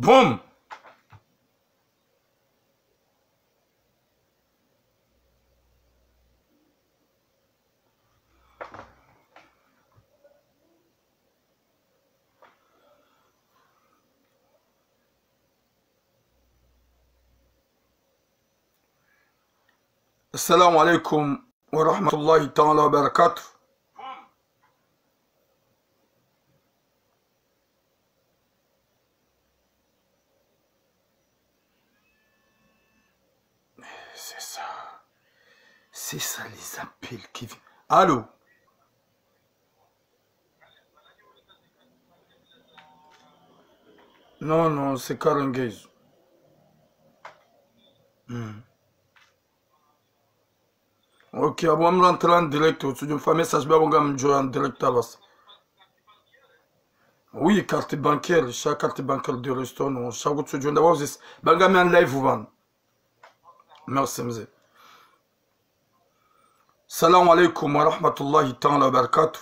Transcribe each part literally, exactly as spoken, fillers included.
Boum. السلام عليكم ورحمة الله تعالى وبركاته. C'est ça. C'est ça les appels qui viennent. Allô ? Non, non, c'est Karengez. Hmm. Ok, abo ngamrentré en direct, utsudjo mfa message, abo ngamdjo en direct alors. Oui, carte bancaire, sha carte bancaire de resto, non, sha kutsudjo nda wazis, abo ngami en live pvanu. Merci, mze. Salam alaikum wa rahmatullahi ta'ala wa barakatuh.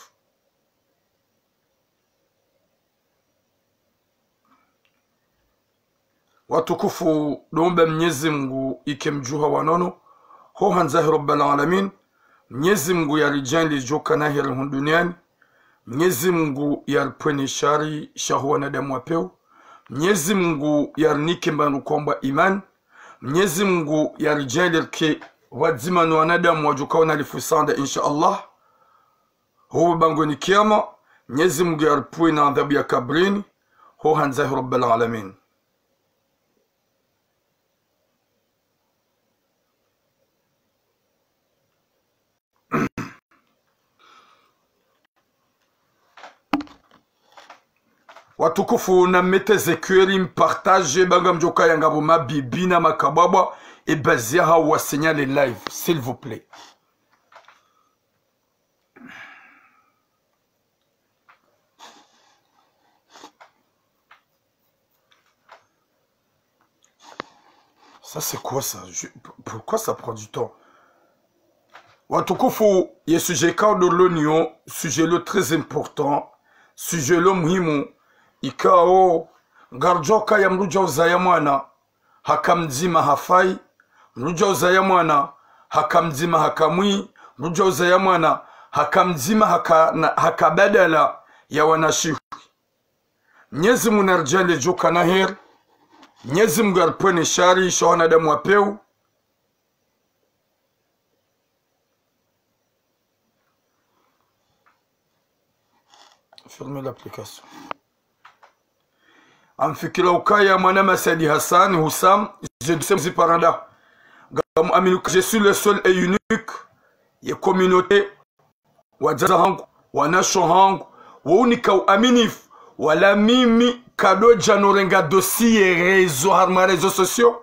Watukufu, ndo mbe Mnyezi Mngu ike mdjuha wa nono, ho handzahi Rabbal Alamin. Mnyezi Mngu yaridjaanlie djo kana heri hunu duniani. Mnyezi Mngu yaripvwene shari sha ho wanadamu wa pewu. Mnyezi Mngu yarinike mbandru kwamba imani. Mnyezi Mngu yaridjaanlie rike pvwadzima no wanadamu wadjo kaona lifu sanda, insha Allah. Ho bangweni kiyama, Mnyezi Mngu yaripvwene na adhabu ya kabrini, ho handzahi Rabbal Alamin. Watukufu, na mete ze cœur, mpartage, abo ngamdjo kaya ngapvo mabibi na makabwabwa, e bazi ya hawa signale live, s'il vous plaît. Ça, c'est quoi ça ? Je- Pourquoi ça prend du temps ? Watukufu, ye sujet ikao ndo loniyo, sujet lo très important, sujet lo muhimu, ikao ngaridjo kaya mdru udja uzaya mwana, haka mdzima hafayi, mdru udja uzaya mwana, haka mdzima haka mwi, mdru udja uzaya mwana, haka mdzima haka, na, haka badala ya wanashihu. Mnyezi Mngu naridjaanlie djo kana heri. Mnyezi Mngu yaripvwene shari sha ho wanadamu wa pewu. Fermez l'application. Ngamfikira ukaya mwana Masadi Hassan Husam, je suis paranda. Ngamu amini uka je suis le seul et unique ye communauté, wadzadze hangu, wanashe hangu, wo unika uaminifu, wala mimi kadodja norenga dossier réseau, harumwa réseaux sociaux.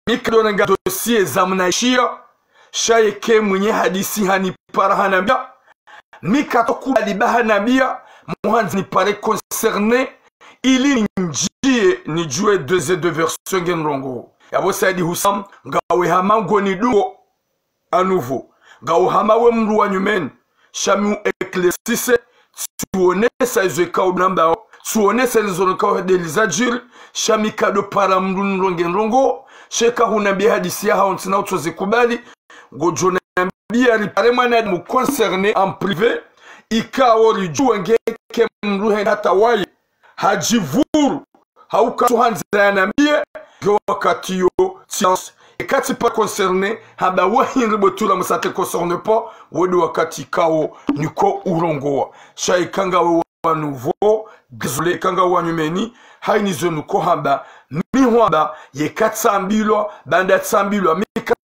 Mi kadorenga dossier za mnaishiya, sha yeke mwenye hadisi hanipara hanambia. Mi katokubali ba hanambia, muhandzi nipare concerné, ili nindjiye nidjuwe deux et deux versions nge ndrongo. Yapvo Saidi Husam, ngawe hama ngoni dungo, à nouveau. Ngawe hama we mdru wa nyumeni. Sha mi u éclaircisse, tsionesa izo ikao nambao, tsionesa izo ikao ndeli zadjiri, sha mi kadopara mdru nironge ndrongo, sha eka hunambia hadisi ya haho ntsina utsozi kubali, ngodjo nambia ripare mwanadamu concerné en privé, ikao ridjuwe ngeke mdru hende hata waye hadjivuru, hauka tsuhandza yanambie, nge wakati yo silence. Eka tsi pas concerné, hamba wahindri botula musate concerne pas, wende wakati ikao niko urongowa. Sha eka ngawe wa nouveau, désolé, eka ngawe wa nyumeni, haini zo niko hamba, mi hwamba, yeka tsambilwa, ba nda tsambilwa, mi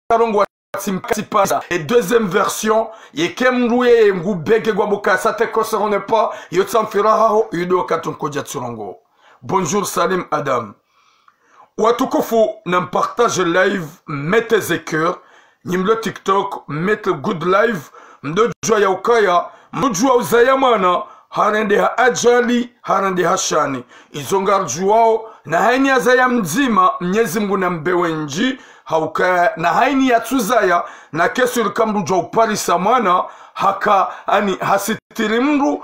karongowa tsi mpaka tsi pasa. Et deuxième version, yeke mdru yeye ngu bege ngwambo ka ça te concerne pas, yo tsamfira haho, yudo wakati nkodja tsirongo. Bonjour Salim Adam. Watukufu, na mpartage live, mettez ze cœur, nyi mlo TikTok, mettez good live, mdodjuwa ya ukaya, mdodjuwa uzaya mwana, harende ha ajali, harende ha shani. Izo ngaridjuwao, na haini yazaya mdzima, Mnyezi Mngu nambe wendji, hauka na haini yatsuzaya, na kesuri ka mdru udjuwa uparisa mwana, haka, ani, hasitiri mdru,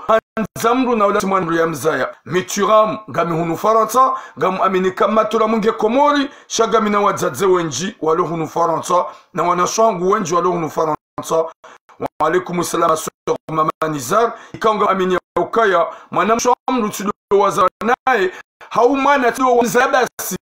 yandza mdru na ula tsi mwana mdru yamzaya. Mi Thuram, ngami hunu Farantsa, ngamwamini ka matula munge Komori, sha ngami na wadzadze wendji walo hunu Farantsa, na wanashe wangu wendji walo hunu Farantsa. Wa alaikum salam, ma sœur Mama Nizar. Ikao ngamwamini ya ukaya, mwana mshe wa mdru tsi ndo wazaya naye, hau mwana tsi ndo wazaya basi,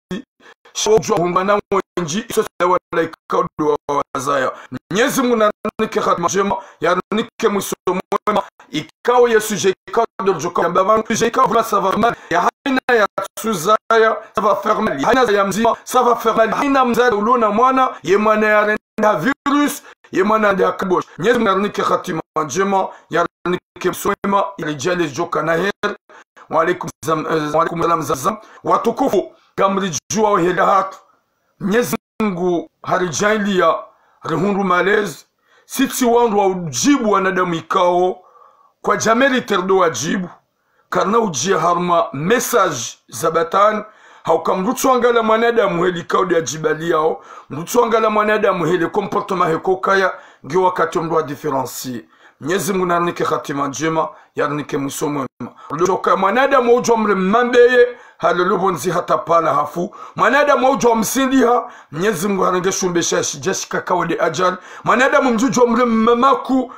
sha wudjuwa hundru wana wendji, iso tsi wala ikao ndo wazaya. Mnyezi Mungu narinike hatima ndjema, yarinike mwiso mwema, ikao ye sujet ikao ndo ridjoka yamba pvanu, sujet ikao vula ça va faire mal, ya haina yatsuzaya, ça va faire mal, ya haina zaya mdzima, ça va faire mal, haina mdzadze ulo na mwana, ye mwana yarenda virus, ye mwana nde akabosh. Mnyezi Mungu narinike hatima ndjema, yarinike mwiso mwema, ili djali djoka na heri. Wa alaikum salam, eh, wa alaikum salam Zamzam. Watukufu, ngamridjuwa uhela hatru. Mnyezi Mungu haridjaaliya rihundru malezi. Si tsi wandru wa udjibu wanadamu ikao kwadja mériter ndo wadjibu. Karina udjiya harumwa message za batwili. Hauka mdru tsuangalia mwanadamu heli ikao nde adjibaliyao. Mdru tsuangalia mwanadamu heli comportement he ukaya, nge wakati mdru wa différencier. Mnyezi Mungu narinike hatima ndjema, yarinike mwiso mwema. Ulo djoka mwanadamu udjuwa mrema mbeye, halolo pvondze hata pvala hafu. Mwanadamu udjuwa msindiha, Mnyezi Mungu harenge shumbe sha shidja shika kawo nde ajali. Mwanadamu mdjudjuwa mrema maku,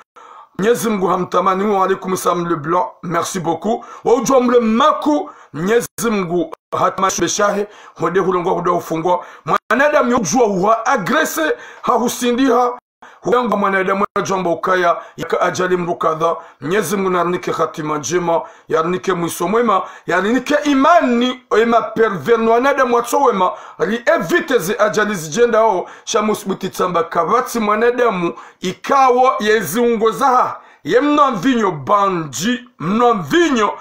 Mnyezi Mungu hamtamani. Wa alaikum salam Leblanc, merci beaucoup. Wa udjuwa mrema maku, Mnyezi Mungu hatamani shumbe shahe, honde hulongwa, honde hufungwa. Mwanadamu udjuwa uha agresser, ha husindiha, huyangu mwanadamu adjamba ukaya, yaka ajali mdru kadha. Mnyezi Mungu narinike hatima ndjema, yarinike mwiso mwema, yarinike imani, ema pervers no wanadamu watso wema, ri éviter ze ajali zidjendao, sha musbuti tsamba kapvatsi mwanadamu, ikao ye ziungo zaha, ye mnwa mvinyo, bangi, mnwa mvinyo,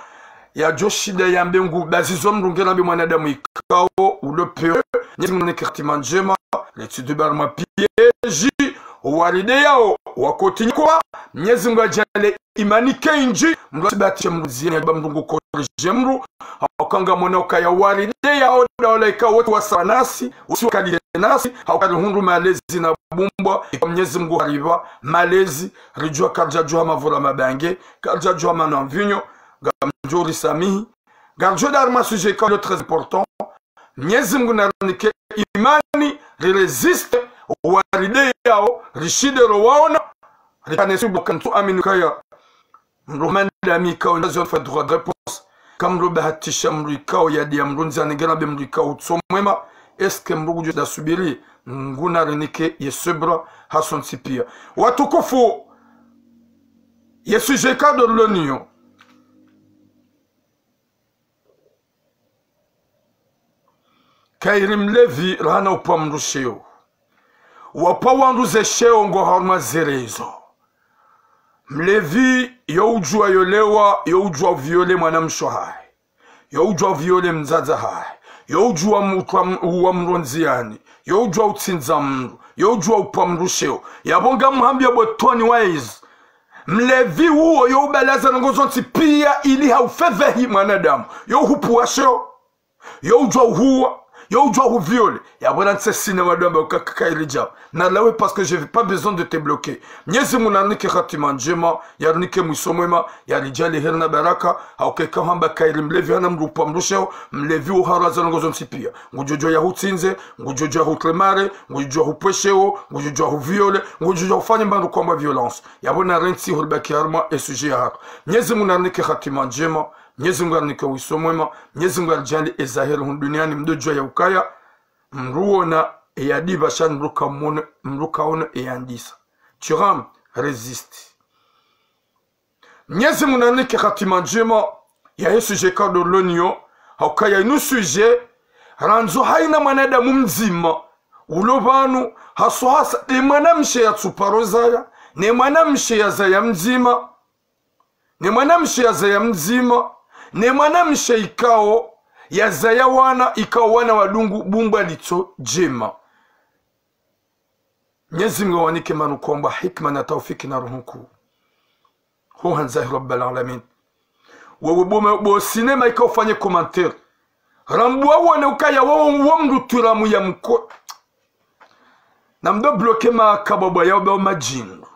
yadjo shinda yambe ngu bazizo mdru nge nambe mwanadamu ikao ulo peo. Mnyezi Mungu narinike hatima ndjema, letsi dubar ma piège, waride yao, wakoti nyikwa, Mnyezi Mungu adjaaliye imani kendji, mdru asibatishe mdru ndziani, yadjiba mdru ngu corriger mdru, hauka ngamwona ukaya waride yao, daula ikao wontsi wasawa nasi, wontsi wa qualité nasi, hauka rihundru malezi na bumbwa, ikao Mnyezi Mungu haripva malezi, ridjuwa karidjadjuwa mavura mabange, karidjadjuwa manwa mvinyo, ngamdjo risamihi, ngaridjo dara ma sujet ikao ilo très important. Mnyezi Mungu narinike imani, ri résister, waride yao, rishinde ro waona, rikane subu kantsu amini ukaya. Mdru mwanadamu ikao ndazo fa droit de réponse. Kamdru bahatisha mdru ikao yadiya mdru ndziani nge nambe mdru ikao utso mwema. Est-ce que mdru ngudjo da subiri? Mungu narinike ye subra, hasontsi pia. Watukufu, ye sujet ikao ndo rilo nayo. Kayiri mlevi rahana upva mdru sheo. Wapva wandru ze sheo ngo harumwa ze réseaux. Mlevi yo udjuwa yo lewa, yo udjuwa uvioler mwanamshe hahe. Yo udjuwa uvioler mdzadze hahe. Yo udjuwa mutwa m-, uwa mdru ndziani. Yo udjuwa utsindza mdru. Yo udjuwa upva mdru sheo. Yapvo ngamhambiyo botoni waizi. Mlevi uwo yo ubalaza ndrongo zontsi pia ili haufedhehi mwanadamu. Yo hupvuwa sheo. Yo udjuwa uhuwa. Yo udjuwa huvioler. Yapvo nantsi sina wadjwamba uka-, ka-, kayiri djao. Nalawe parce que je n'ai pas besoin de te bloquer. Mnyezi Mungu narinike hatima ndjema, yarinike mwiso mwema, yaridjaaliye heri na baraka, hauka ikao hamba kayiri mlevi hana mdru upva mdru sheo, mlevi uwo haraza ndrongo zontsi pia. Ngudjodjuwa yahutsindze, ngudjodjuwa yahutremare, ngudjodjuwa hupve sheo, ngudjodjuwa huvioler, ngudjodjuwa hufanye mbandru kwamba violence. Yapvo narentsi huribaki harumwa e sujet yahatru. Mnyezi Mungu narinike hatima ndjema, Mnyezi Mungu arinike wiso mwema, Mnyezi Mungu aridjaaliye eza heri hunu duniani, mdodjuwa ya ukaya, mdru uona eyadipva sha mdru kamono, mdru kaono eyandisa. Thuram, résiste. Mnyezi Mungu narinike hatima ndjema, yahe sujet ikao ndo rilo nayo, ha ukaya inu sujet, randzo haina mwanadamu mdzima, ulo pvanu, haswa hasa, ne mwanamshe yatsuparo zaya, ne mwanamshe yazaya mdzima, ne mwanamshe yazaya mdzima, ne mwanamshe ikao yazaya wana, ikao wana wadungu bumbwa litso djema. Mnyezi Mungu awanike manukomba, hikima na taufiki na ruhu nkuu. Ho handza hi Rabbal Alamin. Wewe bo ma-, bo sinema ikao ufanye commentaire. Rambuwa uone ukaya wo, wo mdru Thuram ya mko-. Na mdo bloquer makabwabwa yao bao madjingu.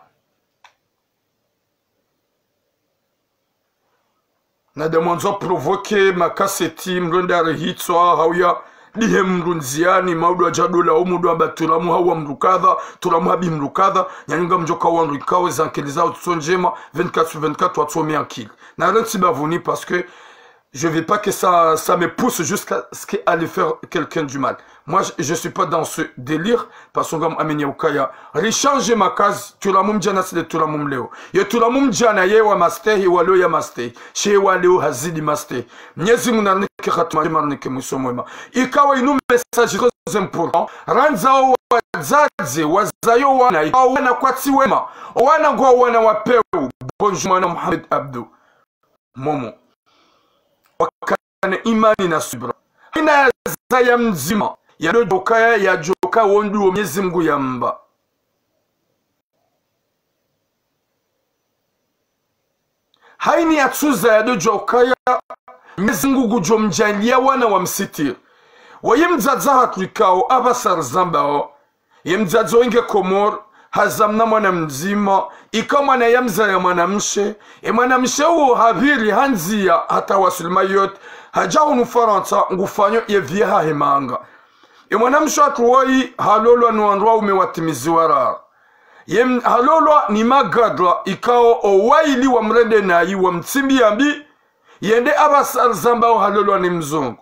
Nada mwandzo provoquer makaseti, mdru nda rehitswa, hauya dihe mdru ndziani, maudu aja dola, umudru amba turamu hawa mdru kadha, turamu habi mdru kadha, nyanyu ngamdjoka wandru ikao zankili zao tso ndjema, vingt-quatre sur vingt-quatre, watsome ankili. Na rentsi bavuni, parce que je veux pas que ça, ça me pousse jusqu'à ce que aller faire quelqu'un du mal. Moi, je, je suis pas dans ce délire, parce que ngam amini ukaya. Rishanje makazi, turamu mdjana sile turamu mleo. Ye turamu mdjana ye wa mastehi, wa leo ya mastehi. She wa leo hazidi mastehi. Mnyezi Mungu narinike khatima, narinike mwiso mwema. Ikawa inu message très important. Randza o wadzadze, wazayo wana, ikawa wana kwatsi wema. O wana ngwa wana wa peu. Bonjour, mwana Mohamed Abdou. Momo. Wakane imani na subra. Ina yazaya mdzima. Yadodjokaya, yadjoka wondru wo Mnyezi Mungu yamba. Haini yatsuzaya yadodjokaya, Mnyezi Mungu ngudjo mdjaaliya wana wa msitiri. Waye mdzadze hatru ikao, apvasa rizambao. Ye mdzadze wenge Komori, haza mna mwana mdzima, ika mwana yamzaya mwanamshe, e mwanamshe uwo hapviri handziya hata wasili Mayotte, haja hunu Farantsa ngufanyo ye vie yahahe manga. E mwanamshe hatru woyi halolwa ni wandru waume watimizi wararu. Ye m-, halolwa ni magadra ikao owaili wamrende nayi wamtsimbi yambi, yende apvasa rizambao halolwa ni mzungu.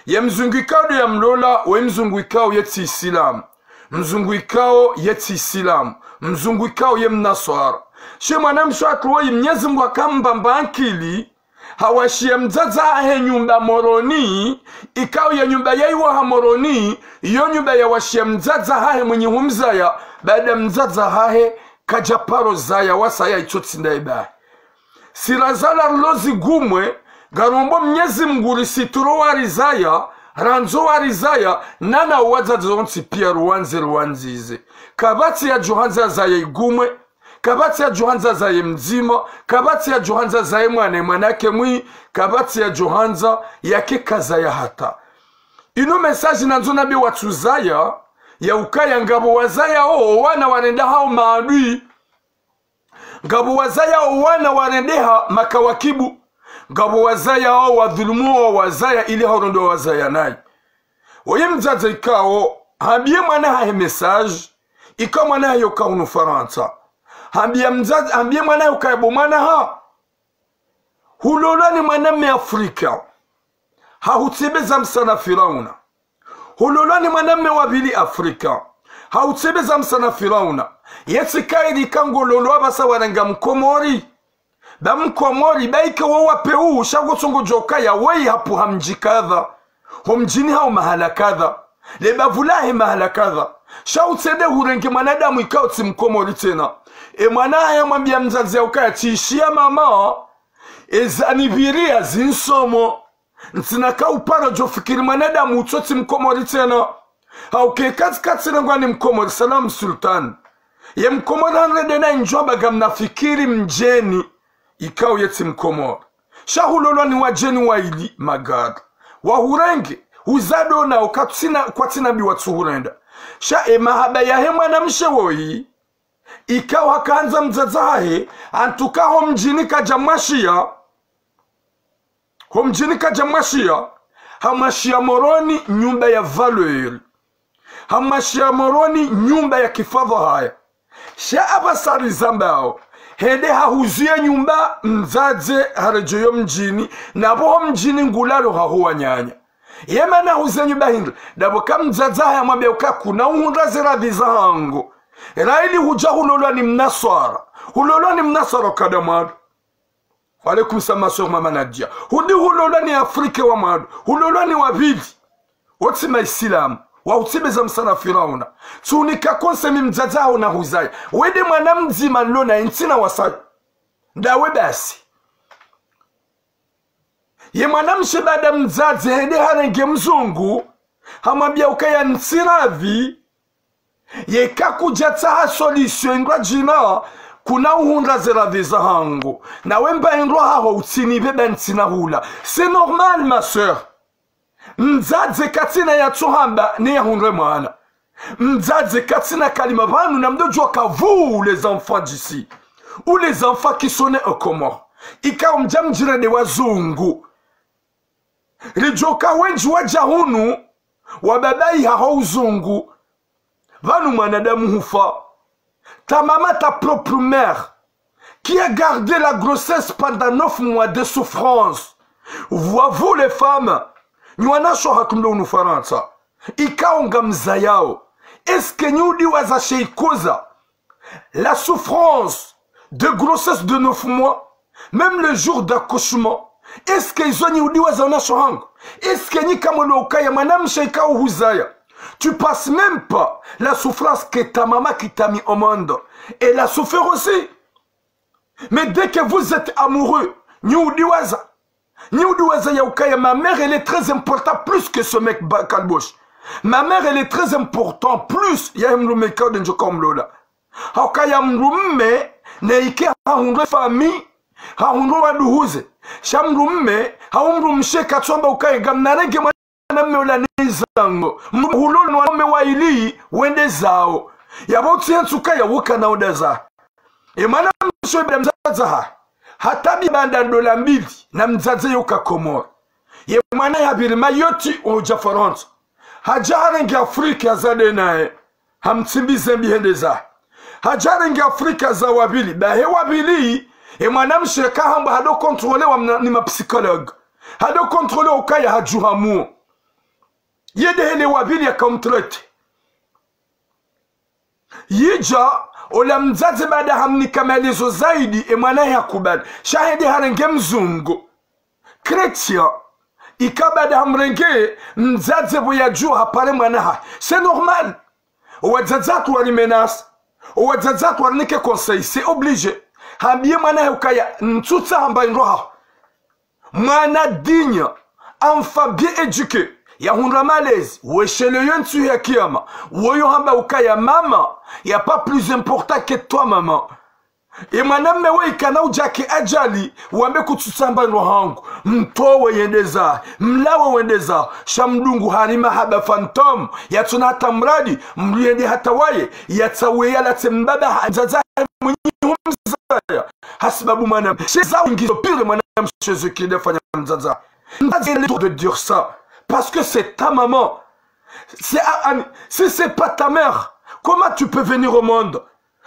Ye mzungu ikao ndo yamlola, we mzungu ikao yetsi Isilamu. Mzungu ikao yetsi Isilamu. Mzungu ikao ye mnaswara. She mwanamshe hatru woyi Mnyezi Mungu hakamba mba ankili, hawashiya mdzadze hahe nyumba Moroni, ikao ye nyumba yaiwa ha Moroni, iyo nyumba yawashiya mdzadze hahe mwenyi humzaya, baada mdzadze hahe kaja paro zaya wasaya itsotsi nda ibahe. Si razala rilo zigumwe, ngarombo Mnyezi Mungu risitiri o warizaya, randzo warizaya, nana o wadzadze wontsi piya ruwandze ruwandzize. Kapvatsi yadjohandza yazaye igumwe, kapvatsi yadjohandza yazaye mdzima, kapvatsi yadjohandza yazaye mwana, mwana yake mwi, kapvatsi yadjohandza yake kazaya hata. Inu message nandzo nambe watsuzaya, ya ukaya ngapvo wazayao, o wana warendahao maadui. Ngapvo wazayao wana warendeha makawakibu. Ngapvo wazayao wadhulumu o wazaya ili harondo wazaya nayi. Woyi mdzadze ikao, hambiye mwana hahe message, ika mwana hahe yoka hunu Farantsa. Hambiye mdzadze, hambiye mwana hahe ukaya bo mwana ha. Hulolwa ni mwanamme Afrika. Hahutsebeza msa na Firauna. Hulolwa ni mwanamme wa pvili Afrika. Hahutsebeza msa na Firauna. Yetsi kairi ika ngololwa apvasa warenga Mkomori. Ba Mkomori, ba ike wo wa peu, sha ngotso ngodjokaya, woyi hapvuha mdji kadha. Ho mdjini hau mahala kadha. Le bavu lahe mahala kadha. Sha utsende hurenge mwanadamu ikao tsi Mkomori tsena. E mwana hahe hamwambiya mdzadze ya ukaya tsishiya mama. Eza nipviriya zinsomo. Ntsina ka uparo djofikiri mwanadamu utso tsi Mkomori tsena. Hauke katsi katsi rengwa ni Mkomori, salam Sultan. Ye Mkomori hanrende nayi ndjwamba ngamnafikiri mdjeni, ikao yetsi Mkomori. Sha hulolwa ni wadjeni waili magari. Wahurenge, huzado nao katsina, kwatsina mbi watsuhurenda. Sha e mahaba yahe mwanamshe woyi, ikao hakahandza mdzadze hahe, antuka ho mdjini kaja mwashiya. Ho mdjini kaja mwashiya, hamwashiya Moroni nyumba ya valeur. Hamwashiya Moroni nyumba ya kifadhwahaya. Sha apvasa rizambao, hende hahuziya nyumba mdzadze haredjeyo mdjini, na pvo ho mdjini ngulalo haho wananya. Ye mana huze nyumba hindri, dapvo ka mdzadze hahe hamwambiya uka kuna uhundra ze radhi zahangu. Raili huja hulolwa ni mnaswara. Hulolwa ni mnaswara ukada mwadu. Wa alaikum salam, ma sœur Mama Nadia. Hudi hulolwa ni Afrika wa mwadu. Hulolwa ni wa pvili. Wotsi ma Isilamu. Wahutsebeza msa na Firauna. Tsunika konse mi mdzadze haho nahuzaya. Wende mwana mdzima nilo naye ntsina wasaya. Ndawe basi. Ye mwanamshe baada mdzadze hende harenge mzungu. Hamwambiya ukaya ntsiradhi. Yeka kudjatsaha solution ndrwa djina, kuna uhundra ze radhi zahangu. Nawe mba indrwa haho utsinipve ba ntsina hula. C'est normal, ma sœur. Mdzadze katsina yatsuhamba ne yahundre mwana. Mdzadze katsina kalima pvanu na mdodjuwa ka vous, les enfants d'ici, ou les enfants qui sont nés aux Comores. Ikao mdja mdjirende wazungu. Ridjoka wendji wadja hunu, wababaiha ho uzungu. Pvanu mwanadamu hufa. Ta maman, ta propre mère, qui a gardé la grossesse pendant neuf mois de souffrance. Vous, vous les femmes, nyi wanashe hatru mlo hunu Farantsa, ikao ngamzayao, est-ce que nyi udiwaza she ikoza la souffrance de grossesse de neuf mois, même le jour d'accouchement? Est-ce que izo nyi udiwaza wanashe hangu? Est-ce que nyi kamwelewa ukaya mwanamshe ikao huzaya, tu passes même pas la souffrance que ta maman qui t'a mis au monde, elle a souffert aussi. Mais dès que vous êtes amoureux, nyi udiwaza, nyi udiwaza ya ukaya ma mère, elle est très importante plus que ce mec ba-, kalbosh. Ma mère, elle est très importante plus ya he mdrume ikao nde ndjo kao mlola. Haukaya mdrume, ne ike hahundre famille, hahundre waduhuze. Sha mdrume, hau mdrumshe katsuamba ukaya ngamnarenge mwanamme ola nizango. Mdrume hulola no wanaume waili, wende zao. Yapvo tsi hentsu kaya wuka na udaza. Ye mwanamshe baada mdzadze ha, hatabi baanda ndola mbili, na mdzadze yoka Komori. Ye mwana yapviri Mayotte, udja Farantsa. Hadja harenge Afrika, hazade naye. Hamtsimbi zembi hende za. Hadja harenge Afrika, haza wapvili. Bahe wapvili, ye mwanamshe kahambwa hado contrôler wa mna-, ni ma psychologue. Hado contrôler ukaya hadjuha muo. Ye nde hele wapvili yaka umtraité. Yidja, ola mdzadze baada hamnika maelezo zaidi, ye mwana hakubali. Sha hende harenge mzungu. Chrétien. Ika baada hamrenge, mdzadze pvo yadjuha hapare mwana ha. C'est normal. Owadzadze hatru wari menace. Owadzadze hatru warinike conseil. C'est obligé. Hambiye mwana he ukaya, ntsutsaha mba indro haho. Mwana digne, enfant bien éduqué, yahundra malezi, wesheleyo ntsu ya kiyama, woyo hamba ukaya maman, y a pas plus important que toi, maman. Ye mwanamme we ikana udjake ajali, wambe kutsutsaha mba indro hangu, mtowe yende za, mlawe wende za, sha mdungu harima haba fantôme, yatsuna hata mradi, mdru yende hata waye, yatsawe yalatse mbaba ha-, mdzadze mwenye humzaya. Hasibabu mwana, she za ingizo pire mwanamshe zo kide fanya mdzadze. Mdzadze, il est de dire ça. Parce que c'est ta maman. C'est à, à, si c'est pas ta mère, comment tu peux venir au monde?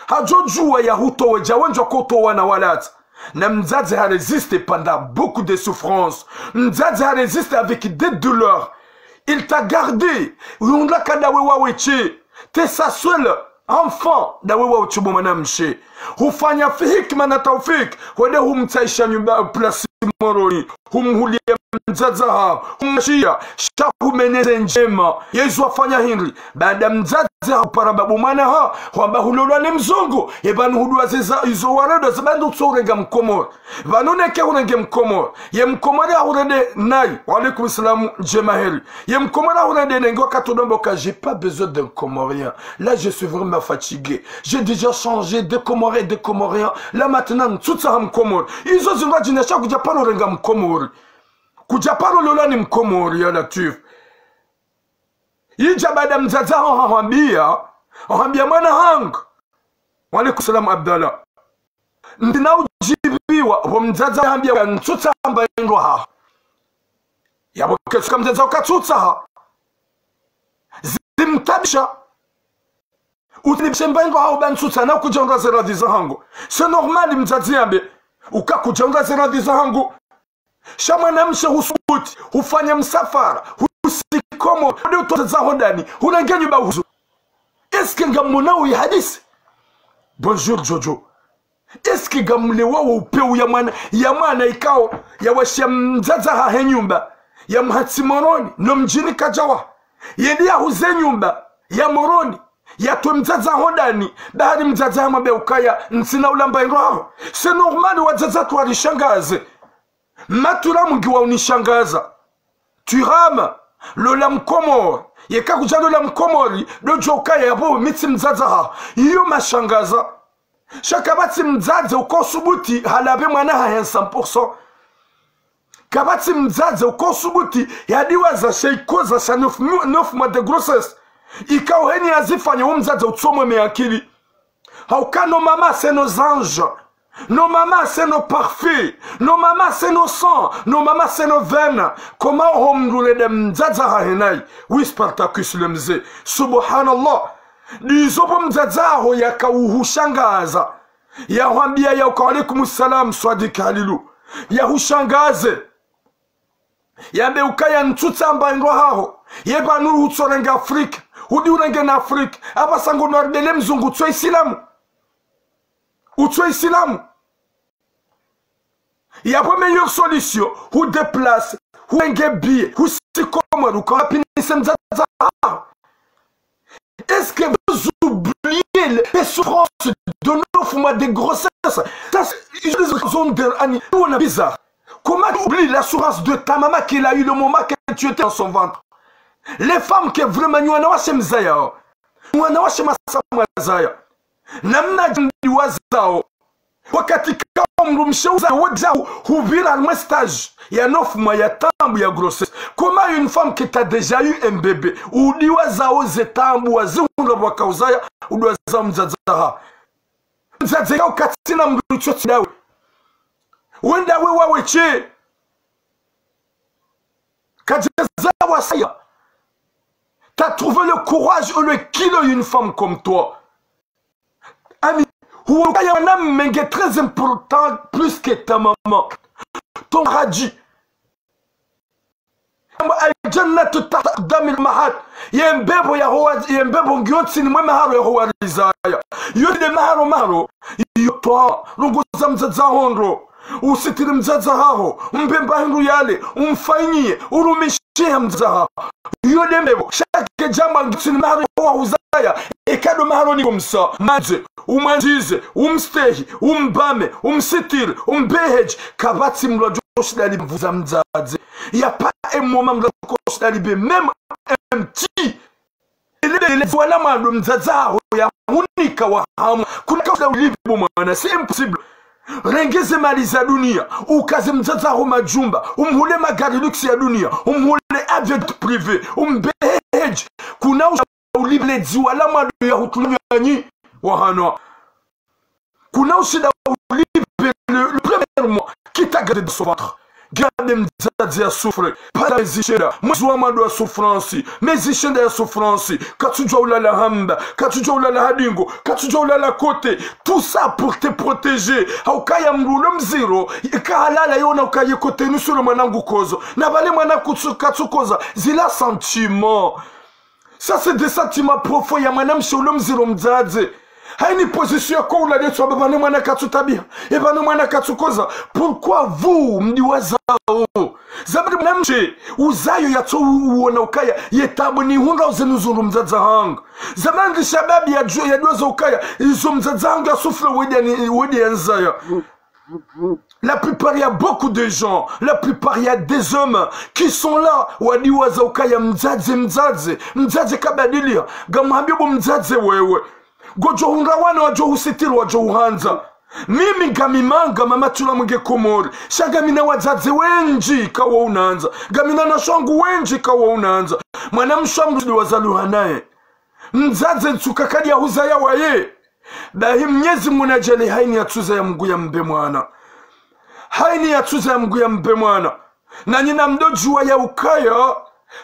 Hadjo djuwa yahutowe, dja wendji wakotowa na walatsa. Na mdzadze harésisté pendant beaucoup de souffrances. Mdzadze harésisté avec des douleurs. Il t'a gardé. Uyundra ka dawe wawe tsi. T'es sa seule enfant, dawe wawe tsi bo mwanamshe. Hufanya fi hikima na taufik, hwende humtsaisha nyumba, place Moroni. Humhulia mdzadze ha, humshiya, sha humeneze ndjema. Yezu hafanya hindri, baada mdzadze ha hupara babu mwana ha, hwamba hulolwa ni mzungu, ye pvanu huduwaza izo waredwa ze bandu tso urenga mkomori. Pvanu neke hurenge mkomori. Ye mkomori hahurende nayi. Wa alaikum salam, djema heri. Ye mkomori hahurende nenge wakati udombo ka, j'ai pas besoin d'un Comorien. Là, je suis vraiment fatigué. J'ai déjà changé de Comorien, de Comorien. Là, maintenant, ntsutsaha mkomori. Izo zindru djine sha kudja paro renga mkomori. Kudja paro lolwa ni mkomori, ya Latwif. Yidja baada mdzadze haho hahwambia, hahwambia mwana hangu. Wa alaikum salam, Abdallah. Ntsina udjibiwa, pvo mdzadze hahwambia, ntsutsaha mba indro haho. Yapvo ketsuka mdzadze ukatsutsaha. Zimtabisha. Utsini pvemba indro haho ba ntsutsaha, na kudja undra ze radhi zahangu. C'est normal mdzadze yambe, uka kudja undra ze radhi zahangu. Sha mwanamshe husubuti, hufanya msafara, husi Komori, hwende utowa zaho ndani, hurenge nyumba uhuzu. Est-ce que ngamwona uyi hadisi? Bonjour, Jojo. Est-ce que ngamlewa wo upeu ya mwana, ya mwana ikao, yawashiya mdzadze hahe nyumba, yamhatsi Moroni, no mdjini kadjawa. Yende yahuze nyumba ya Moroni, yatowe mdzadze haho ndani, bahari mdzadze hamwambe ukaya, ntsina ulamba indro haho. C'est normal, wadzadze hatru warishangaze. Matura mwingi wa unishangaza. Turam, lola mkomori. Yeka kudja lola mkomori, ndo djo ukaya yapvo mi tsi mdzadze haho. Iyo mashangaza. Sha kapvatsi mdzadze ukosubuti halapve mwana hahe cent pour cent. Kapvatsi mdzadze ukosubuti yadiwaza she ikoza sha neuf mu-, neuf mois de grossesse. Ikao heni yazifanya wo mdzadze utsomwe me akili. Hauka nos mamans, c'est nos anges. Nos mamans, c'est nos parfums. Nos mamans, c'est nos sangs. Nos mamans, c'est nos veines. Comment ho mndru lede mdzadze hahe nayi? Oui, Spartacus le mze. Subhanallah. Ndizo bo mdzadze haho yaka uhushangaza. Yahwambia ya uka: "Wa alaykum salam, Swadik Halilu." Yahushangaze. Yambe ukaya ntsutsa mba indro haho. Ye pvanu hutsorenge Afrika. Hudi urenge na Afrika. Apvasa ngo noir bele mzungu utso Isilamu. Utso Isilamu. Yapvo meilleure solution, hu déplace, hu enge billet, hu siko mwaru, ka wapinise mdzadze haho. Est-ce que vous oubliez les, les souffrances de neuf mois de grossesse? Ça, c'est une raison de, ani, on a bizarre. Comment tu oublies la souffrance de ta maman qu'elle a eu le moment que tu étais dans son ventre? Les femmes que vraiment, nyi wanawashe mzaya. Nyi wanawashe masamu mzaya. Namna djambi wazao. Wakati kao mdrumshe uza wodja hu-, hupvira harimwa stage ya neuf mois ya taabu ya grossesse. Comment une femme que t'as déjà eu un bébé, udi wazao ze taabu wazihundra pvwaka uzaya, udi wazao mdzadze haho. Mdzadze kao katsina mdru tso tsi ndawe. Wenda we wawe tsi. Kadjaza wasaya. T'as trouvé le courage ou le kilo une femme comme toi. Ami, huwa ukaya mwana mme nge très important plus que ta maman. Ton radji. Al-jannatu tahta aqdamil ummahat. Ye mbepvo ya howa, ye mbepvo ngiyo ntsini mwe maharo ya howa rizaya. Yo nde maharo maharo. Yo twa, runguza mdzadze haho ndro. Usitiri mdzadze haho, umbe mba hindru yale, umfanyiye, urumishiha mdzadze haho. Yo nde mbepvo, sha ke djamba ngi ntsini maharo ya howa huzaya, eka ndo maharo ni komsa, mdze, umwandzize, umstehi, umbame, umsitiri, umbeheji, kapvatsi mdru adjo shinda libvuza mdzadze. Y a pas un moment mdru adjo shinda libe, même un petit. Ele, ele, wala mwando mdzadze haho yahunika wa hamu. Kuna kaushinda ulibe bo mwana, c'est impossible. Renge ze mali za dunia, ukaze mdzadze haho majumba, umhule magari luxe ya dunia, umhule avion privé, umbeheji. Kuna ushinda ulibe le dziwa la mwando yahutulia nyi wahano. Kuna ushinda ulibe le, le premier mois qui t'a gardé dans son ventre. Garde mdzadze ya souffre. Pvala mezi shenda. Mwezi wa mwando ya souffrance. Mezi shenda ya souffrance. Katsudjua ulala hamba. Katsudjua ulala hadingo. Katsudjua ulala kote. Tout ça pour te protéger. Haukaya mdru ulo mziro. Ika halala yona ukaya kote nusuro mwana ngu kozo. Na pvale mwana kutsu, katsu koza. Zila sentiment. Ça, c'est des sentiments profonds ya mwanamshe ulo mziro mdzadze. Haini position ya ko ulale tswa pvapvanu mwana katsu tabiha. E pvanu mwana katsu koza. Pourquoi vous, mdi wazao? Zamani mwanamshe, uzayo yatso u-, uona ukaya, ye taabu nihundra uze nuzuru mdzadze hangu. Zamani shababi ya djo, ya dwaza ukaya, izo mdzadze hangu ya souffre wede ya ni, wede ya nzaya. La plupart, il y a beaucoup de gens, la plupart, il y a des hommes qui sont là, wadi waza ukaya mdzadze, mdzadze, mdzadze kabadiliha. Ngamwambio bo mdzadze wewe. Ngodjo hundra wana wadjo husitiri wadjo huhandza. Mimi ngami manga mama tula mwenge Komori. Sha ngamina wadzadze wendji kawo unandza. Ngamina wanashe wangu wendji kawo unandza. Mwanamshe wa mdru wazalwa naye. Mdzadze ntsuka kadi ya huzaya waye. Bahi Mnyezi Mngu nadjali haini yatsuzaya Mngu ya mbe mwana. Haini yatsuzaya Mngu ya mbe mwana. Na nyinyi mdodjuwa ya ukaya.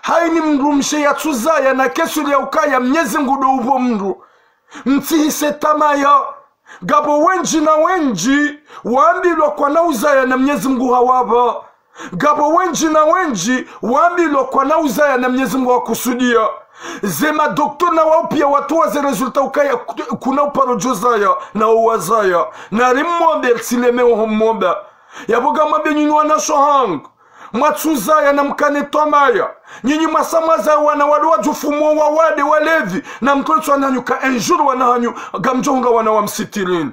Haini mdrumshe yatsuzaya na kesuli ya ukaya Mnyezi Mngu ndo upvo mdru. Mtsihise tamaya. Ngapvo wendji na wendji wambilwa kwana uzaya na Mnyezi Mngu hawapva. Ngapvo wendji na wendji wambilwa kwana uzaya na Mnyezi Mngu hakusudia. Ze madoktori na wao pia watowa ze résultat ukaya ku-, kuna uparo djo zaya na uwazaya. Na rimombe ritsileme oho momba. Yapvo ngamwambio nyinyi wanashe hangu. Mwatsuzaya na mkane twamaya. Nyinyi mwasa mwazaya wana wale wadjufumuo wawade walevi. Na mtolitswa nanyu ka un jour wana hanyu ngamdjo hundra wana wa msitirini.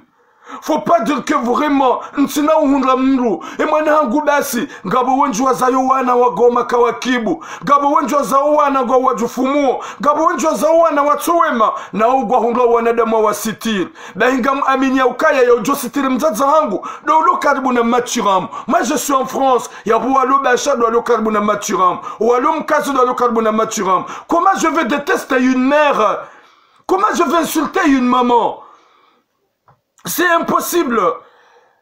Faut pas dire que vraiment, ntsina uhundra mdru. E mwana hangu basi, ngapvo wendji wazao wana wa goma kawakibu. Ngapvo wendji wazao wana ngwa wadjufumuo. Ngapvo wendji wazao wana watso wema. Na ugwa hundra wanadamu wa wasitiri. Bahi ngamwamini ya ukaya ya udjo sitiri mdzadze hangu. Ndo ulo karibu na Mathurin. Moi, je suis en France. Yapvo walo Basha ndo walo karibu na Mathurin. Walo Mkazi ndo walo karibu na Mathurin. Comment je vais détester une mère? Comment je vais insulter une maman? C'est impossible.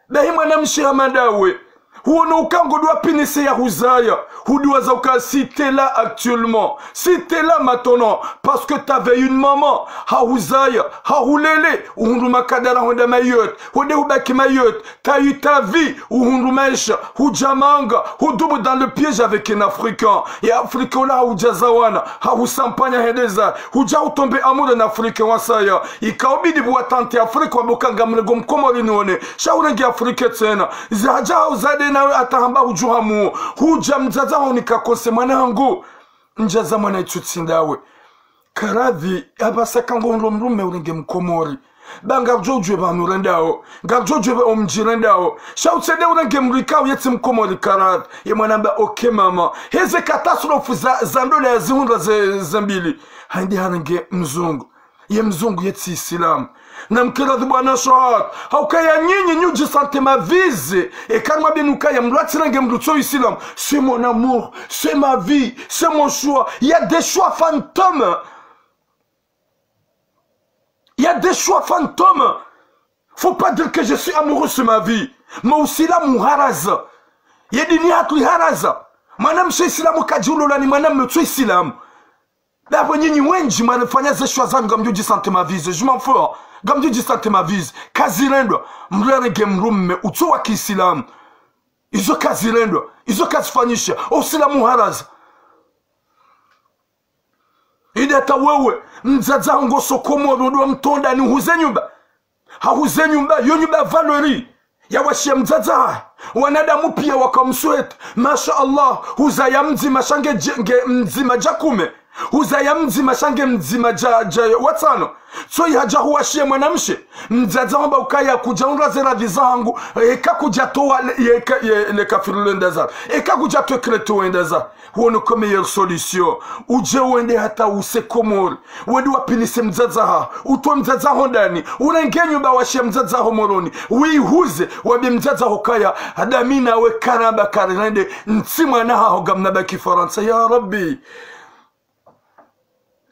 Bahi mwanamshe hama ndawe, huono uka ngodjo wapinise ya huzaya, hudiwaza uka si t'es là actuellement, si t'es là maintenant, parce que t'avais une maman, hahuzaya, hahulele, uhundru makadara hwenda Mayotte, hwende hubaki Mayotte, t'as eu ta vie, uhundru maesha, hudja manga, hudubu dans le piège avec un Africain. Ye Africain ola hahudjaza wana, hahusampanya hende zahe, hudja hutombe amoureux na Africain wasaya. Ika ubidi pvo watante Africain wambe uka ngamrengo Mkomori nione. Sha urenge Africain tsena. Zahadja hau zade nawe hata hamba hudjuha muo. Hudja mdzadze hahunika konse mwanangu. Ndjaza mwana itsutsi ndawe. Karadhi, apvasa ka ngohundro mdrume urenge Mkomori. Ba ngaridjo udjuwe pvanu rendao. Ngaridjo udjuwe pvo omdji rendao. Sha utsende urenge mdru ikao yetsi Mkomori karadhi. Ye mwana amba, ok mama. Heze catastrophe za, za ndola yazihundra ze, ze mbili. Haindi harenge mzungu. Ye mzungu yetsi Isilamu. Na mkiradhi bwana Shahad. Haukaya nyinyi, nyi udjisante mavize. Eka nyi mwambe nyi ukaya mdru atsirenge mdru tso Isilamu. C'est mon amour, c'est ma vie, c'est mon choix. Il y a des choix fantômes. Il y a des choix fantômes. Faut pas dire que je suis amoureux, c'est ma vie. Ma Usilamu uharaza. Ye dini hatru iharaza. Mwanamshe Isilamu kadji ulola ni mwanamme tso Isilamu. Dapvo nyinyi wendji mwarifanya ze choix zanyu, ngamdjo udjisante mavize. Je m'en fous, hein. Ngamdjo udjisante mavize. Kazirendwa. Mdru yarenge mdrume utso wa Kiisilamu. Izo kazirendwa. Izo kazifanyisha. Usilamu uharaza. Inde hata wewe, mdzadze haho ngoso Komori, ndo mtondani huze nyumba. Hahuze nyumba, yo nyumba ya valeur. Yawashiya mdzadze hahe. Wanadamu piya wakamsweta. Masha Allah, huzaya mdzima sha nge dje-, nge mdzima dja kume. Huzaya mdzima sha nge mdzima dja, dja watsano. Tsoyi hadja huwashiya mwanamshe. Mdzadze hamba ukaya kudja hundra ze radhi zahangu. Eka kudja towa le, yeka, ye, le kafiru lenda za. Eka kudja towa kreti wenda za. Huono ko meilleure solution. Udje wende hata use Komori. Wende wapinise mdzadze haho. Utowe mdzadze haho ndani. Urenge nyumba washiye mdzadze haho Moroni. Wihuze, wambe mdzadze haho kaya, hada mi nawe karamba karirende, ntsi mwana haho ngamna baki Farantsa. Ya Rabbi.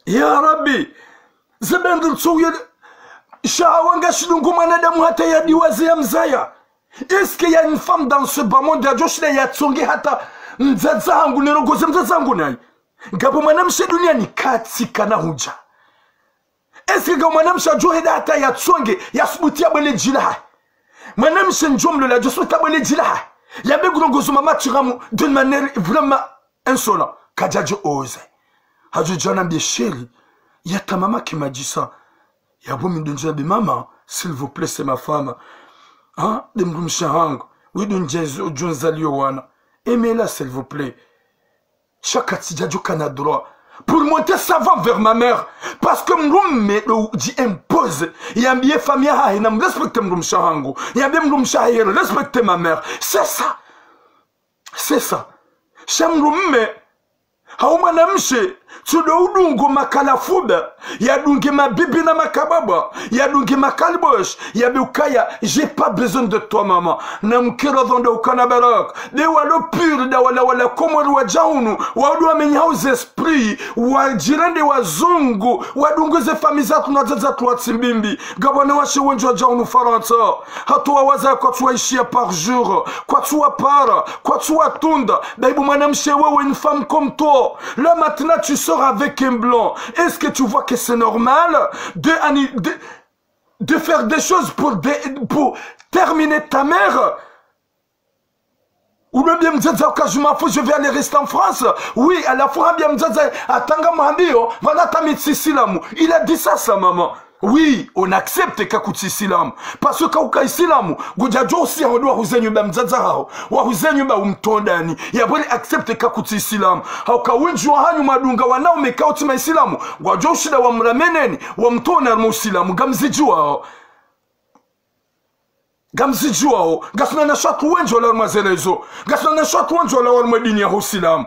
Ya Rabbi. Ze bendru tsu uye, sha hawa ngashidungu mwanadamu hata yadiwaze yamzaya. Est-ce qu'il y a une femme dans ce bas monde yadjoshinda yatsonge hata mdzadze hangu, nirongoze mdzadze hangu nayi? Ngapvo mwanamshe duniani katsi kana hudja. Est-ce que ngapvo mwanamshe yadjohenda hata yatsonge, yasubuti yabwele dji lahahe? Mwanamshe ndjomlola yadjosubuti yabwele dji lahahe. Yambe ngurongozo mama Tiramu d'une manière vraiment insolente. Kadjadjo oser. Hadjo djana mbe chéri. Yata mama ke madjisa. Yapvo mi ndo ndjo yambe mama, s'il vous plaît, c'est ma femme. Hein? Nde mdrumshe hangu. Wi ndo ndje zo, djo nzaliyo wana. Aimez-la, s'il vous plaît. Sha katsi djadjo kana droit. Pour monter ça va vers ma mère. Parce que mdrume ndo dji impose. Yambiye famille yahahe namrespecte mdrumshe hangu. Yambiye mdrumshe hahe respecte ma mère. C'est ça. C'est ça. Sha mdrume, hau mwanamshe, tsudo udungo makala fuba, yadunge mabibi na makababa, yadunge makalibosh, yambe ukaya, j'ai pas besoin de toi, maman. Na mkira dhonda ukana baraka. Nde walo pur, nda wala wala Komori wadja hunu, waudu wamenye hau ze esprit, wadjirende wazungu, wadungu ze famille zatru na wadzadze watru watsi mbimbi. Ngapvo wanawashe wendji wadja hunu Farantsa. Hata wazaza kwatsu waishiya par jour. Kwatsu wapara. Kwatsu watunda. Daibu mwanamshe wewe, une femme comme toi. Là maintenant tu sors avec un blanc. Est-ce que tu vois que c'est normal de, de, de faire des choses pour, de, pour terminer ta mère? Ou bien mdzadze haho ka, je m'en fous, je vais aller rester en France. Oui, à la fois, bien mdzadze, hata ngamhambiyo, pvanu hata mi tsi Isilamu. Il a dit ça, sa maman. Oui, on accepte ka kutsi Isilamu. Parce que ka uka Isilamu, ngudjadjo usiya hondo wahuze nyumba mdzadze haho, wahuze nyumba umtondani. Yapvo ri accepte ka kutsi Isilamu. Hauka wendji wahanyu mwadunga wanaume ka utsi ma Isilamu, ngwadjo ushinda wamrameneni, wamtona harumwa Usilamu, ngamzidjuwao. Ngamzidjuwao, ngasina wanawashe watru wendji walawa harumwa ze réseaux, ngasina wanawashe watru wendji walawa harumwa dini ya Usilamu.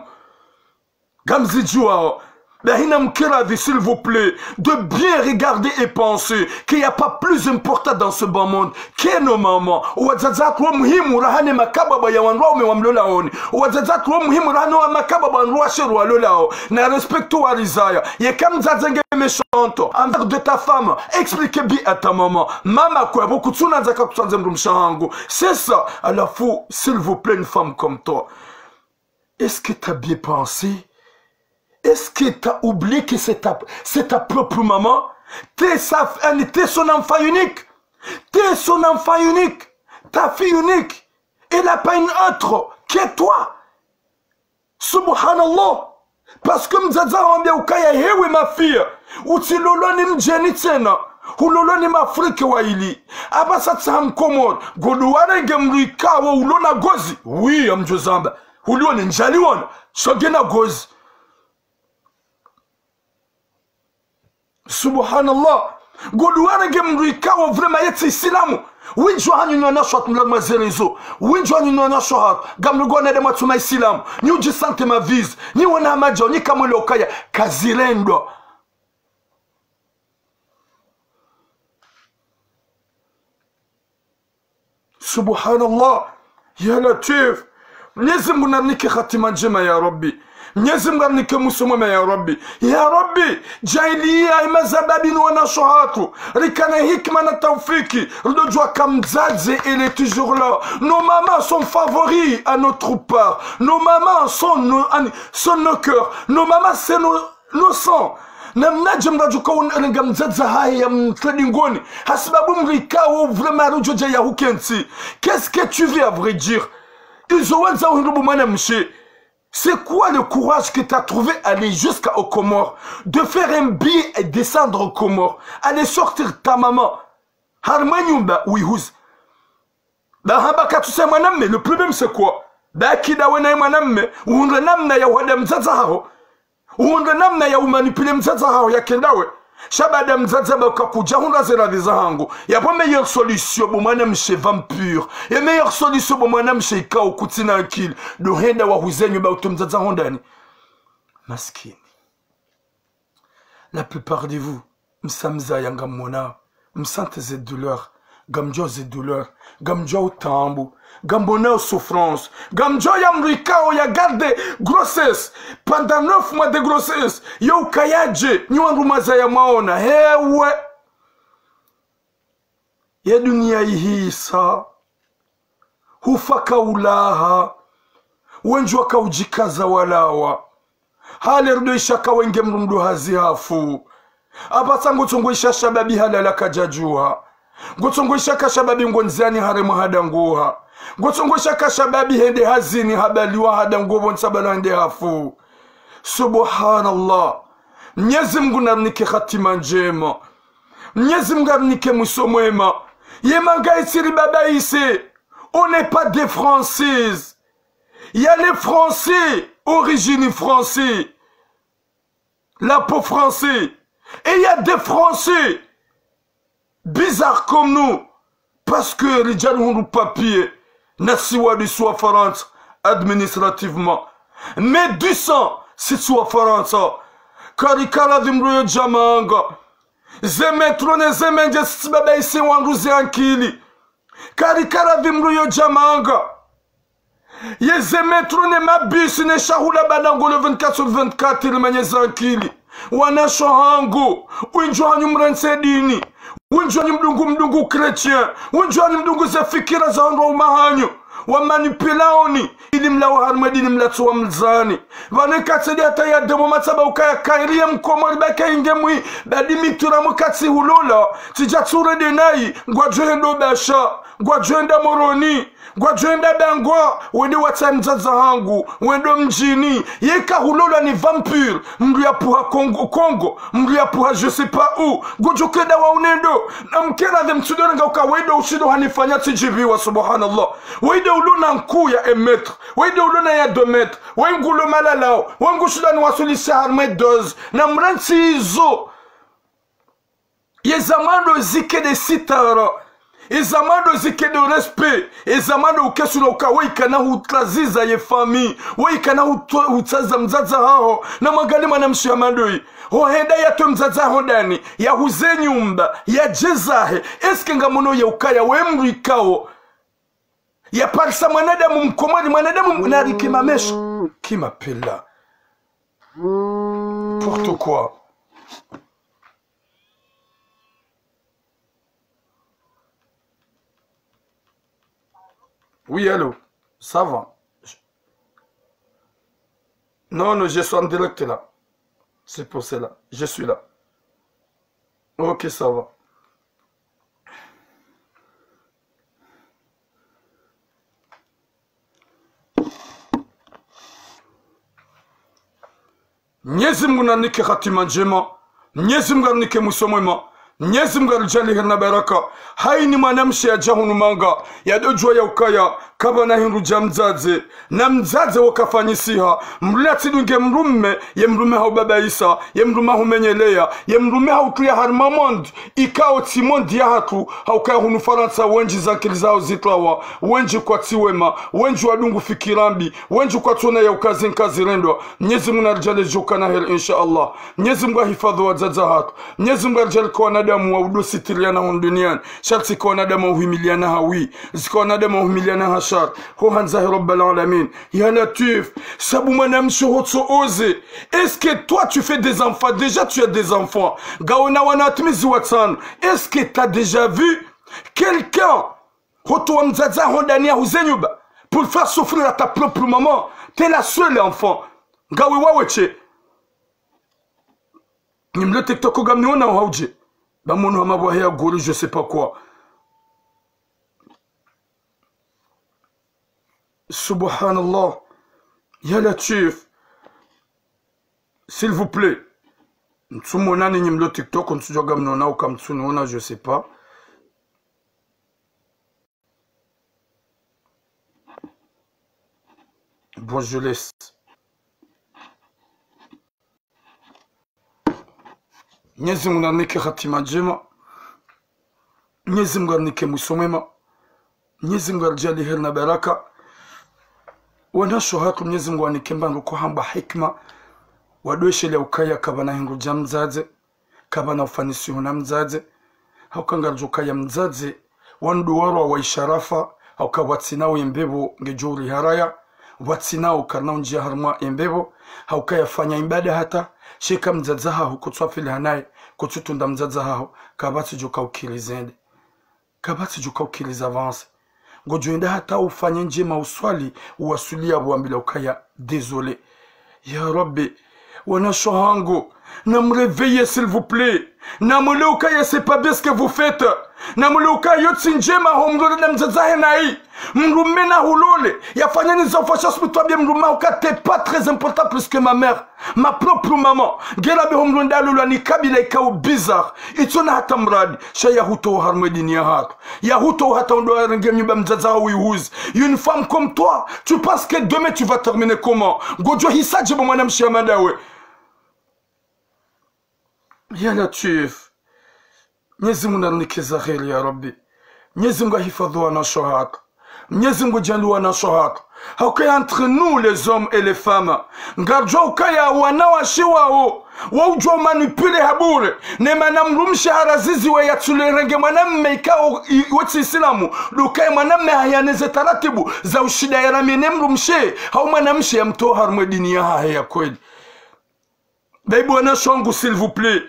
Ngamzidjuwao, dahina mkira dhi, s'il vous plaît, de bien regarder et penser qu'il y a pas plus important dans ce bas monde que nos mamans. Wadzadze watru wa muhimu raha ne makababa ya wandru waume wamlolaoni. Wadzadze watru wa muhimu raha no wa makababa wandru washe walolao. Na respecte warizaya. Yeka mdzadze nge méchante envers de ta femme. Explique bien à ta maman. Mama, kwebo kutsuna ndzaka kutsandze mdrumshe hangu. C'est ça. Halafu, s'il vous plaît, une femme comme toi, est-ce que t'as bien pensé? Est-ce que t'as oublié que c'est ta, c'est ta propre maman? T'es sa, t'es son enfant unique. T'es son enfant unique. Ta fille unique. Elle n'a pas une autre que toi. Subhanallah. Parce que mdzadze haho hambia ukaya hewe ma fille, utsilolwa ni mdjeni tsena, hulolwa ni mafrike wa ili. Apvasa tsi ha mkomori, ngodjo warenge mdru ikao ulona gozi. Oui, ngamdjo zamba. Hulione ndjaliona, sho ngena gozi. Subhanallah. Ngodjo warenge mdru ikao vraiment ye tsi Isilamu. Wendji wahanyu nyi wanashe hatru mla mazelezo. Wendji wahanyu nyi wanashe hatru. Ngamlongo wanadamu watsu ma Isilamu. Nyi udji sentir mauvais. Nyi wona madjao, nyi kamwelewa ukaya kazirendwa. Subhanallah. Ya Latif. Mnyezi Mungu narinike hatima ndjema ya Rabbi. Mnyezi Mungu narinike mwiso mwema ya Rabbi. Ya Rabbi, djaaliya ye mashababi no wanashe hatru rikane hikima na taufiki, ridjodjuwa ka mdzadze, elle est toujours là. Nos mamans sont favoris à notre part. Nos mamans sont nos, sont nos cœurs. Nos mamans, c'est nos nos sangs. Namnadje mdru adjo uka urenga mdzadze hahe ya mtre dingoni, hasibabu mdru ikao vraiment rudjo dja ya hukentsi. Qu'est-ce que tu veux à vrai dire? Izo wandza uhindru bo mwanamshe. C'est quoi le courage que t'as trouvé aller jusqu'à aux Comores, de faire un billet et descendre aux Comores, aller sortir ta maman harimwa nyumba uyihuze? Ba hamba katsu tsi mwanamme, le problème c'est quoi? Ba kida we naye mwanamme, uhundre namna ya uhada mdzadze haho. Uhundre namna ya umanipuler mdzadze haho ya kenda we. Sha baada mdzadze ba uka kudja hundra ze radhi zahangu. Yapvo meilleure solution bo mwanamshe vampire. Ye meilleure solution bo mwanamshe ikao kutsina akili, ndo henda wahuze nyumba utowe mdzadze haho ndani. Maskini. La plupart de vous, msa mzaya ngamwona, msante ze douleur, ngamdjuwa ze douleur, ngamdjuwa utaabu, ngamwona yo souffrance, ngamdjuwa ya mdru ikao ya garder grossesse pendant neuf mois de grossesse, yo ukaya dje, nyi wandru mazaya mwaona, hewe. Ye duniya ihisa, hufa kaulaha, wendji waka udjikaza walawa. Hale rudo isha ka wenge mdru mdru hazi hafu. Apvasa ngotsongo isha shababi halala kadjadjuha. Ngotsongo isha ka shababi ngo ndziani haremwa hadanguha. Ngotsongo isha ka shababi hende hazini habaliwa hadanguha pvo ntsa bala hende hafu. Subhanallah. Mnyezi Mungu narinike hatima ndjema. Mnyezi Mungu narinike mwiso mwema. Ye manga itsiri baba ise. On n'est pas des Françaises. Il y a les Français, origine française, la peau française. Et il y a des Français bizarres comme nous. Parce que ridja rihundru papier, na siwa du swa Farantsa, administrativement. Mais du sang, si swa Farantsa. Karikara dhimru yo djamanga. Ze métro ne ze mendje si baba ise wandru ze ankili. Karikara dhimru yo djamanga. Ye ze métro ne mabisi ne shahula badango le vingt-quatre sur vingt-quatre limanye zankili. Wanasho hangu, wendji wahanyu mrantse dini. Wendji wahanyu mdungu mdungu chrétien. Wendji wahanyu mdungu ze fikira za wandru wa umahanyu. Wa manipilaoni, ili mlawe harumwa dini mlatsu wa mdzani. Pvanu katsedi hata ya demo matsaba ukaya kairi ye mkomori ba kainge mwi, badi mitura mukatsi hulola, tsidja tsure denayi, ngwadjo hendo Basha, ngwadjo henda Moroni, ngwadjo henda Bangwa, wende watsahe mdzadze hangu, wendo mdjini, yeka hulolwa ni vampire, mdru ya puha Kongo, Kongo, mdru ya puha je sais pas où, ngodjo kenda wa unendo, na mkera the mtsudo nga uka wendo ushindo hanifanya tsidjibiwa, subhanallah. Wende ulona nku ya un mètre, wende ulona ya deux mètres, wengulo malalao, wengushindwa ni wasulisha harumwa doze, na mrantsi izo. Ye zamwando zike de sitara. Ye zamwando zike de respect. Ye zamwando ukesula uka weikana hutsaziza ye famille. Weikana hutsaza mdzadze haho. Na mwangalie mwanamshe hama ndoyi. Ho henda yatowe mdzadze haho ndani. Yahuze nyumba. Yadje zahe. Est-ce que ngamwono ye ukaya we mdru ikao yaparisa mwanadamu mkomori, mwanadamu mnari kima mesho. Kima pela. N'importe quoi. Oui, allô. Ça va. Je- Non, non, je suis en direct là. C'est pour cela. Je suis là. Ok, ça va. Mnyezi Mungu narinike hatima ndjema. Mnyezi Mungu arinike mwiso mwema. Mnyezi Mungu aridjaanlie heri na baraka. Hayina mwanamshe yadja hunu manga, yadodjuwa ya ukaya kapvana hindru dja mdzadze, na mdzadze wo kafanyisiha. Mdru latsi dunge mdrume, ye mdrume haubabaisa, ye mdrume haumenyeleya, ye mdrume hautria harimwa monde ikao tsi monde yahatru, haukaya hunu Farantsa wendji zankili zawo zitrawa, wendji kwatsi wema, wendji wadungu fikira mbi, wendji kwatsona ya ukazi nkazi rendwa. Mnyezi Mungu naridjaanlie djo ukana heri, insha Allah. Mnyezi Mungu ahifadhwi wadzadze hatru. Mnyezi Mungu aridjaanlie ka wanadamu wa udositiriana hunu duniani. Sha ritsi ka wanadamu wa uhimiliana hawi. Zika wanadamu wa uhimiliana ha shari. Ho handza he Rabbal Alamin. Ya Latwif. Sabu mwanamshe hotso oze. Est-ce que toi tu fais des enfants? Déjà tu as des enfants. Ngawe na wana watimizi watsanu. Est-ce que t'as déjà vu quelqu'un hotowa mdzadze haho ndani ya huze nyumba pour faire souffrir à ta propre maman? T'es la seule enfant. Ngawe wawe she. Nyi mlo TikTok ngamniona hau dje? Ba mwono hama bwahe ya gori, je sais pas quoi. Subhanallah. Ya Latwif. S'il vous plaît. Mtsumonani nyi mlo TikTok, ntsudjuwa ngamniona hau kamtsuniona, je sais pas. Bon, je laisse. Mnyezi Mungu narinike hatima ndjema. Mnyezi Mungu arinike mwiso mwema. Mnyezi Mungu aridjaanlie heri na baraka. Wanashe hatru Mnyezi Mungu awanike mbandru ko hamba hikima. Wadweshelea ukaya kapvana hindru dja mdzadze. Kapvana ufanisiho na mdzadze. Hauka ngaridjo ukaya mdzadze, wandru warwa wa isharafa, hauka pvwatsina wo ye mbepvo ngedjo uriharaya, pvwatsina wo karina undjia harimwa ye mbepvo, hauka yafanya ibada hata, sha eka mdzadze haho kutswafili hanaye, kutsutunda mdzadze haho, kapvatsi djo uka ukiri zende. Kapvatsi djo uka ukiri zavanse. Ngodjo enda hata ufanye ndjema uswali, uwaswili yapvo wambila ukaya, désolé. Ya Rabbi, wanashe hangu, namréveille, s'il vous plaît. Namwelewe ukaya c'est pas bien ce que vous faites. Namwelewe ukaya yo tsi ndjema ho mdru na mdzadze hahe nayi. Mdrume nahulole, yafanya niza ufasha subutwabie mdrume haho ka t'es pas très important plus que ma mère, ma propre maman. Ngena be ho mdru ndalolwa ni kabila ikao bizarre. Itsona hata mradi, sha yahutowa harimwa ye dini yahatru. Yahutowa hata undro yarenge nyumba mdzadze haho wihuzi. Une femme comme toi, tu penses que demain tu vas terminer comment? Ngodjo hisa dje bo mwanamshe hama ndawe? Ya Latwif. Mnyezi Mungu narinike za heri ya Rabbi. Mnyezi Mungu ahifadhwi wanashe hatru. Mnyezi Mungu djaanlie wanashe hatru. Hauka entre nous les hommes et les femmes, ngaridjuwa ukaya wanawashe wawo, waudjuwa umanipuler ha bure. Ne mana mdrumshe haraziziwa yatsulirenge mwanamme ikao i-, wo tsi Isilamu, ndo ukaya mwanamme hayaneze taratibu za ushinda yaramie ne mdrumshe, hau mwanamshe yamtowa harimwa ye dini yahahe ya kweli. Bayi bo wanashe hangu, s'il vous plaît.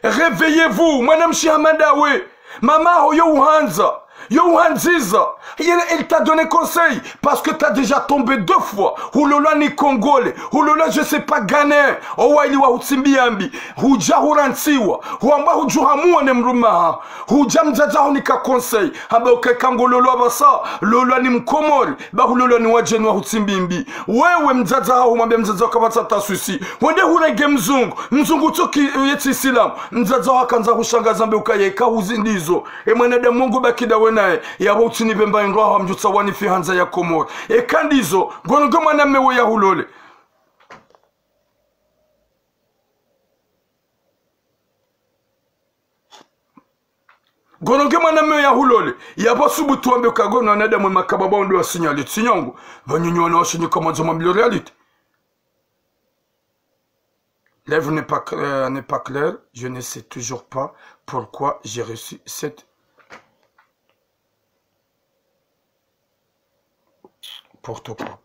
Réveillez-vous, mwanamshe hama ndawe. Mama haho yo uhandza, yo uhandziza. Il, il t'a donné conseil parce que t'as déjà tombé deux fois. Hulolwa ni Congolais, hulolwa je sais pas Ghanéen. Owaili wahutsimbia mbi. Hudja hurantsiwa. Huambwa hudjuha muone mdrume haho. Hudja mdzadze haho nika conseil. Hamba uka eka ngololwa pvasa, lolwa ni Mkomori. Ba hulolwa ni wadjeni wahutsimbi mbi. Wewe mdzadze haho humwambia mdzadze haho kapvatsi hata souci. Hwende hurenge mzungu. Mzungu tsoki, ye tsi Isilamu. Mdzadze haho hakandza hushangaza mbe ukaya eka huzi ndizo, e mwanadamu wangu baki ndawe naye. Yapvo utsinipve mba indro haho hamdjutsa wanifi handza ya Komori. Eka ndizo, ngono nge mwanamme we yahulole. Ngono nge mwanamme yahulole, yapvo subutu wambe uka ngono wanadamu we makababa wo ndo wasinyali tsinyongo, pvanyunyi wanawashe nyi kamwandzo mwambilwe réalité. Live n'est pas cl-, euh, n'est pas clair, je ne sais toujours pas pourquoi j'ai reçu cette N'importe quoi.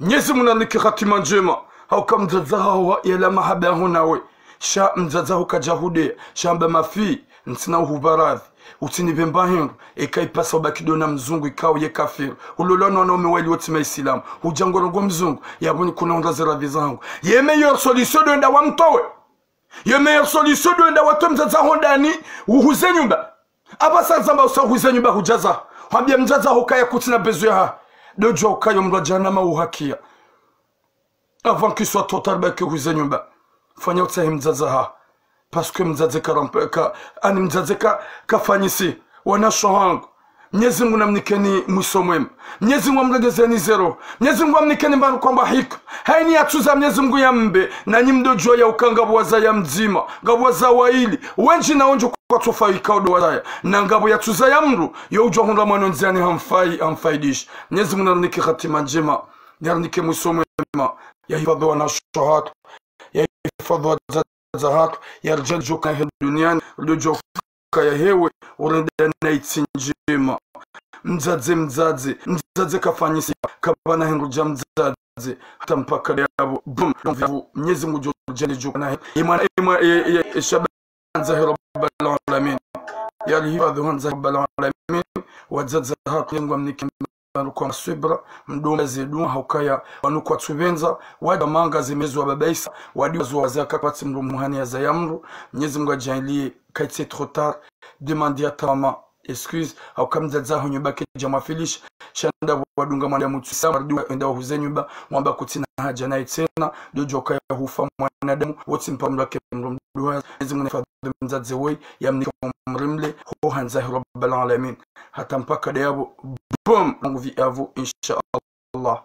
Mnyezi Mungu narinike hatima ndjema. Hauka mdzadze haho yala mahaba yaho nawe. Sha mdzadze haho kadja hudeya, sha hamba ma fille, ntsina uhupva radhi, utsinipve mba hindru, eka ipasa ubaki ndo na mzungu ikao ye kafiri. Ulola no wanaume wayili wotsi maisilamu. Hudja ngorongoa mzungu, yapvo nikuna hundra ze radhi zahangu. Ye meilleure solution ndo wenda wamtowe. Ye meilleure solution ndo wenda watowe mdzadze haho ndani, uhuze nyumba. Apvasa zamba usa uhuze nyumba hudjaza. Hwambia mdzadze haho kaya kutsina besoin yahahe. Ndo djuwa ukaya omdru wa djahannama uhakia. Avant qu'il soit trop tard, baki uhuze nyumba. Fanya utsahe mdzadze haho. Parce que mdzadze ka ramp-, ka, ani mdzadze ka, kafanyisi. Wanashe wahangu. Mnyezi Mungu namnikeni mwiso mwema. Mnyezi Mungu amregezeni ze roho. Mnyezi Mungu amnikeni mbapvi kwamba hikma. Hayini yatsuza Mnyezi Mungu yambe. Nanyi mdo djuwa ya uka ngapvo wazaya mdzima. Ngapvo wazaya wayili. Wendji na wendji kwatsofa ikao ndo wazaya. Na ngapvo yatsuzaya mdru. Yo udjuwa hundra mwana ndziani hamfai, hamfaidishi. Mnyezi Mungu narinike hatima ndjema. Narinike mwiso mwema. Yahifadhwi wanashe wahatru. Yahifadhwi wadzadze wahatru. Yaridjaanlie djo ukaya he duniani. Ridjo djuwa ukaya hewe. Urende na itsi ndjema. Mdzadze, mdzadze. Mdzadze kafanyisi. Kapvana hindru dja mdzadze. Hata mpaka yapvo. Boom. Mnyezi Mungu djo ridjaanlie djo ukaya na he. Imana, imana, e, e, e, shaba. Handza he Rabbal Alamin. Yarihifadhwi handza he Rabbal Alamin. Wadzadze hatru Mnyezi Mungu amnike mbapvi kwamba swibra, mdunga ze dua, ha ukaya wanu kwatsupvendza, wadja manga ze mezi wa babaisa, wadi wazo wazaya kapvatsi mdru muhani yazaya mdru. Mnyezi Mungu adjaanlie, kayitsi trop tard, demande ya tamama excuse, ha uka mdzadze haho nyumba kedja mwafilisha, sha ndapvo wadunga mwana mutsu sama, rudi wenda wahuze nyumba, wamba kutsina haja naye tsena, ndo djuwa ukaya hufa mwanadamu, wotsi mpaka mdru ake mdru mdruhazi, Mnyezi Mungu nahifadhwi mdzadze woyi, yamnike umri mle, ho handza he Rabbal Alamin. Hata mpaka ndeyapvo, boom, nguvi yapvo, insha Allah.